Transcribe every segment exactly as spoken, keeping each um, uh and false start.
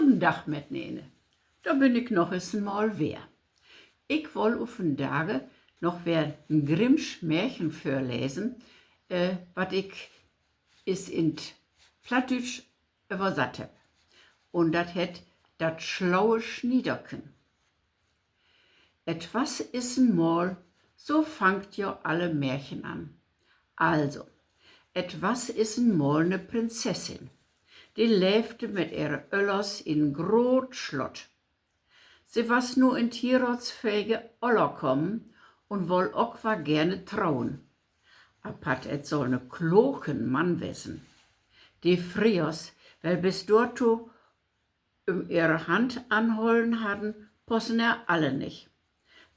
Goden Dag mitnene. Dor bün ik noch is en Mal weer. Ik woll u vandage noch weer en Grimmsch Märchen vörlesen, äh, wat ik is in't Plattdüütsch översatt hebb. Un dat hett Dat schlaue Schniederken. Et was is en Mal, so fangt jo alle Märchen an. Also, et was is en Mal 'ne Prinzessin, de leevde mit ehre Öllers in en groot Slott. Se was nu in't hieraatsfähige Oller kamen un woll ok wal gerne troen. Apatt et soll 'ne kloken Mann wesen. De Friers, well bis dorto üm ehre Hand anhollen hadden, passen ehr alle nich,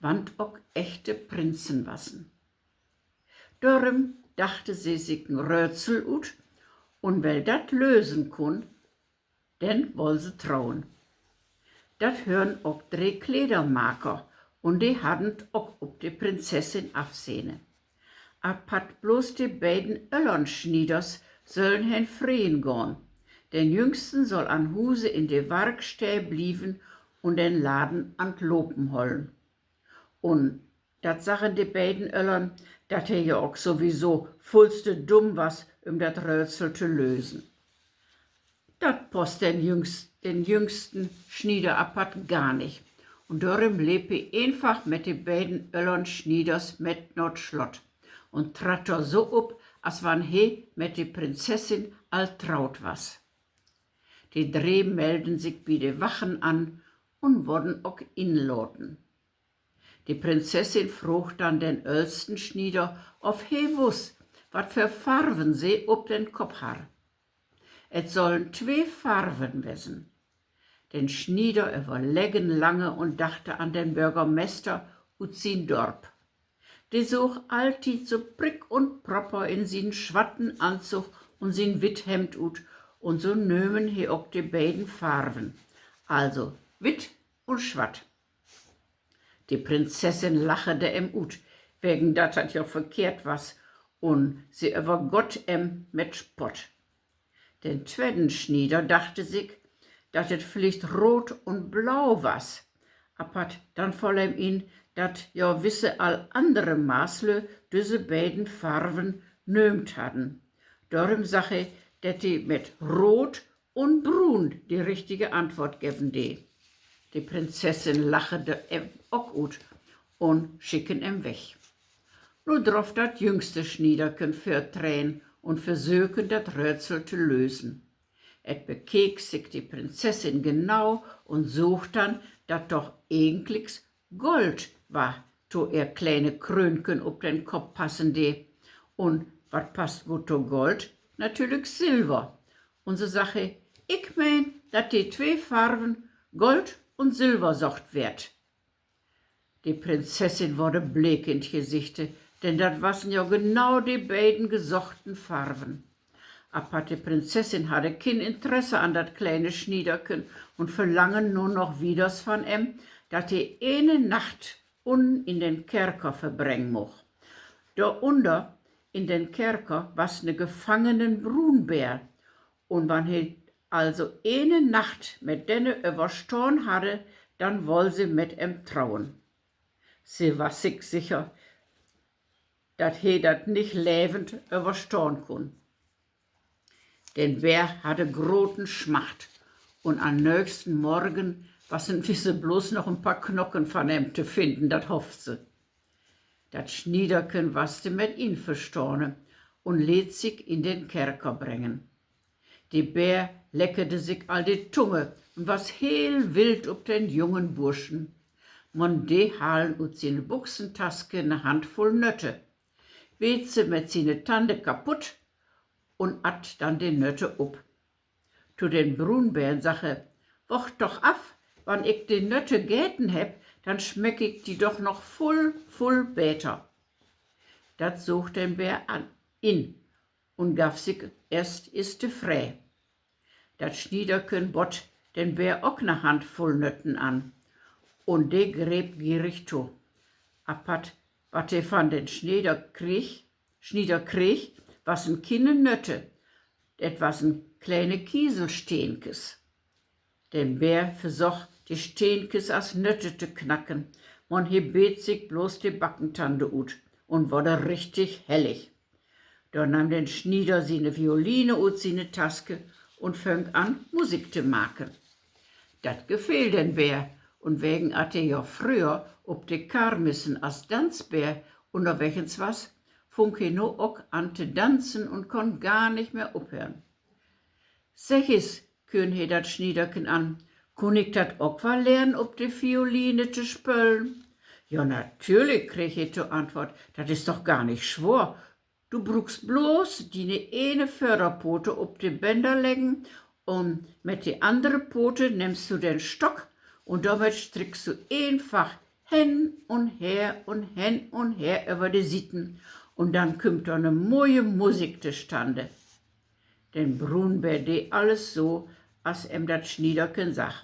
wan't ok echte Prinzen wassen. Dorüm dachte se sik en Rötsel ut, un well dat lösen kunn, denn woll se troen. Dat hören ok dree Kledermaker, un de hadden't ok op de Prinzessin afsehne. Apatt blots de beiden öllern Snieders söllen hen freen gahn. Den Jüngsten soll an Huse in de Warksteed blieven un den Laden an't Lopen hollen. Un dat sagen de beiden Öllern, dat he ja ok sowieso vullste dumm was, üm dat Rötsel to lösen. Dat passt den Jüngst-, den jüngsten Snieder apatt gar nich. Un dorüm leep he eenfach mit de beiden öllern Snieders mit na't Slott un tratt dor so op, as wann he mit de Prinzessin al troot was. De dree melden sik bi de Wachen an un worden ok inlaten. De Prinzessin froog dann den öllsten Snieder, of he wuss, wat för Farven se op den Kopp harr. Et sollen twee Farven wesen. Den Snieder överleggen lange un dachte an den Börgermester ut sien Dorp. De soog alltied so prick un propper in sien swatten Antog un sien witt Hemd ut, un so nömen he ok de beiden Farven, also witt un swatt. De Prinzessin lachede em ut, wegen dat dat ja verkehrt was, un se övergott em met Spott. Den tweden Snieder dachte sik, dat et villicht root un blau was. Apatt dann foll em in, dat ja wisse al annere Maßlö düsse beiden Farven nöömt hadden. Dorüm sag he, dat he mit root un bruun de richtige Antwoort geven dee. De Prinzessin lachede em ok ut un schicken em weg. Nu droff dat jüngste Sniederken vörtreden un versöken, dat Rötsel to lösen. Et bekeek sik de Prinzessin genau un soog dann, dat doch egentliks Gold war to ehr kleine Krönken op den Kopp passen dee. Un wat passt goot to Gold? Natürlich Silver. Un so sag he: Ik meen, dat de twee Farven Gold un Silver socht weert. De Prinzessin worde bleek in't Gesichte, denn dat wassen ja genau de beiden gesochten Farven. Apatt de Prinzessin hadde keen Interesse an dat kleine Sniederken un verlangen nu noch wieders van em, dat he ene Nacht unnen in den Kerker verbrengen much. Dor unner in den Kerker was 'ne gefangenen Bruunbeer, un wann he also ene Nacht mit denne överstahn hadde, dann woll se mit em troen. Se was sik sicher, dat he dat nich levend överstahn kunn. Den Beer hadde groten Smacht, un an'n nöögsten Morgen wassen wisse blots noch en paar Knoken van em to finnen, dat hofft se. Dat Sniederken was dor mit inverstahn un leet sik in den Kerker brengen. De Beer leckerde sik al de Tunge un was heel wild op den jungen Burschen. Man de halen ut siene Buxentaske 'ne Handvull Nötte, beet se mit siene Tande kaputt un att dann de Nötte op. To den Bruunbeern sag he: Wacht doch af, wann ik de Nötte geten hebb, dann smeck ik di doch noch vull, vull beter. Dat soog den Beer an, in un gaff sik eerst is tofree. Dat Sniederken bodd den Beer ok 'ne Handvull Nötten an, un de greep gierig to. Apatt, wat he van den Snieder kreeg, Snieder kreeg, wassen kiene Nötte, dat wassen kleine Kieselsteenkes. Den Bär versoch, de Steenkes as Nötte to knacken, man he beet sik blots de Backentande ut un worde richtig hellig. Dor nahm den Snieder siene Violine ut siene Taske un föng an, Musik to maken. Dat gefeel den Bär, un wegen at he jo fröher op de Karmissen as Danzbär ünnerwegens was, fung he nu ok an to danzen un kunn gar nich mehr ophören. Segg es, küern he dat Sniederken an, kunn ik dat ok wall lehren, op de Violine to spölen? Ja, natürlich, kreeg he to Antwoort, dat is doch gar nich swoor. Du bruukst blots diene ene Vörderpote op de Bänder leggen un mit de annere Pote nimmst du den Stock un dormit strickst du eenfach hen un her un hen un her över de Sieten un denn kümmt dor 'ne moje Musik tostande. Den Bruunbär dee alles so, as em dat Sniederken sagg.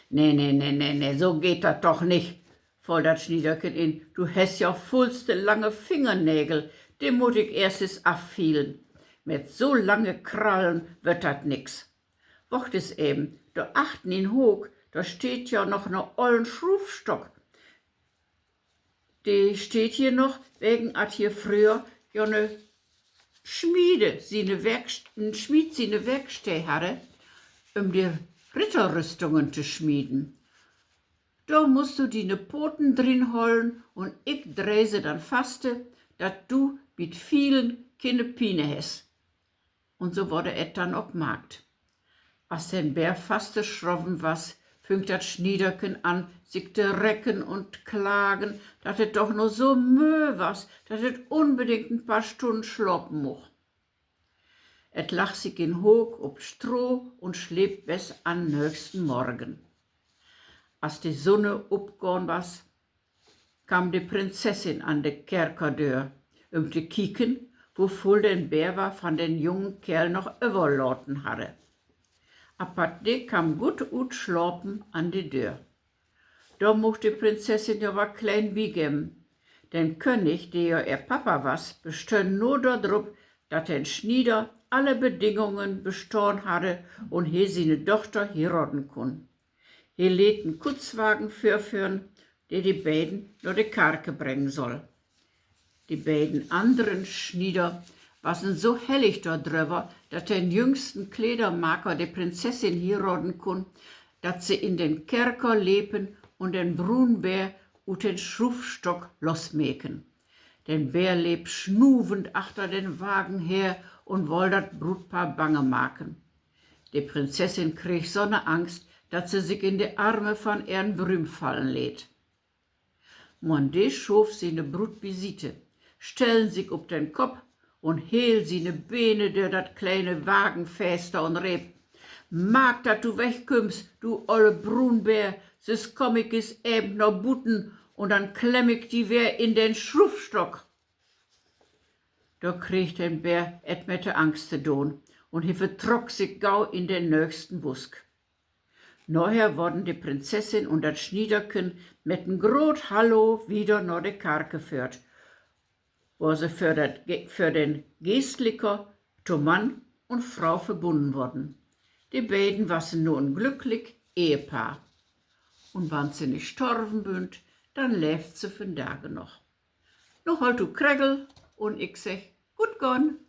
Nee, nee, nee, nee, nee, so geiht dat doch nich, foll dat Sniederken in. Du hest ja vull te lange Fingernägel, de mutt ik eerst es affielen. Mit so lange Krallen word dat nix. Wacht es even, dor achtern in Hook, dor steiht ja noch 'n ollen Schruufstock. De steiht hier noch, wegen at hier fröher ja 'ne Smiede siene Werk-, en Smied siene Werkstee harre, üm de Ritterrüstungen to smieden. Dor musst du diene Poten drin hollen un ik dreih se denn faste, dat du bi't Fielen kene Piene hest. Un so worde et denn ok maakt. As den Bär fasteschroven was, füng dat Sniederken an, sik to recken un klagen, dat et doch nu so möö was, dat et unbedingt en paar Stunnen slapen much. Et lagg sik in Hook op Stroh un sleep bes an nöchsten Morgen. As de Sunne opgahn was, kaam de Prinzessin an de Kerkerdöör, üm to kieken, wo vull den Bär wa van den jungen Keerl noch överlaten harre. Apatt de kaam gutt utslapen an de Döör. Dor much de Prinzessin ja wat kleen bigeven. Den König, de ja ehr Papa was, bestönn nu dordrup, dat den Snieder alle Bedingungen bestahn harre un he siene Dochter hieraden kunn. He leet en Kutswagen vörföhren, de de beiden na de Karke brengen soll. De beiden anneren Snieder wassen so hellig dordröver, dat den jüngsten Kledermaker de Prinzessin hieraden kunn, dat se in den Kerker lepen un den Bruunbär ut den Schruufstock losmeken. Den Bär leep snuvend achter den Wagen her un woll dat Bruutpaar bange maken. De Prinzessin kreeg so'ne Angst, dat se sik in de Arme van ehren Brüm fallen leet. Man de schoof siene Bruut bisiete, stellen sik op den Kopp un heel siene Bene dör dat kleine Wagenfenster un reep: Maak, dat du wegkümmst, du olle Bruunbär, süss kaam ik es even na buten un denn klemm ik di weer in den Schruufstock. Dor kreeg den Bär et met de Angst to doon un he vertrock sik gau in den nöchsten Busk. Naher worden de Prinzessin un dat Sniederken met en groot Hallo wieder na de Karke föhrt, wor se för dat Ge-, för den Geestliker to Mann un Frau verbunnen worden. De beiden wassen nu en glücklik Ehepaar. Un wann se nich storven bünt, denn leevt se vandage noch. Nu holt du kregel un ik segg: Guot gahn!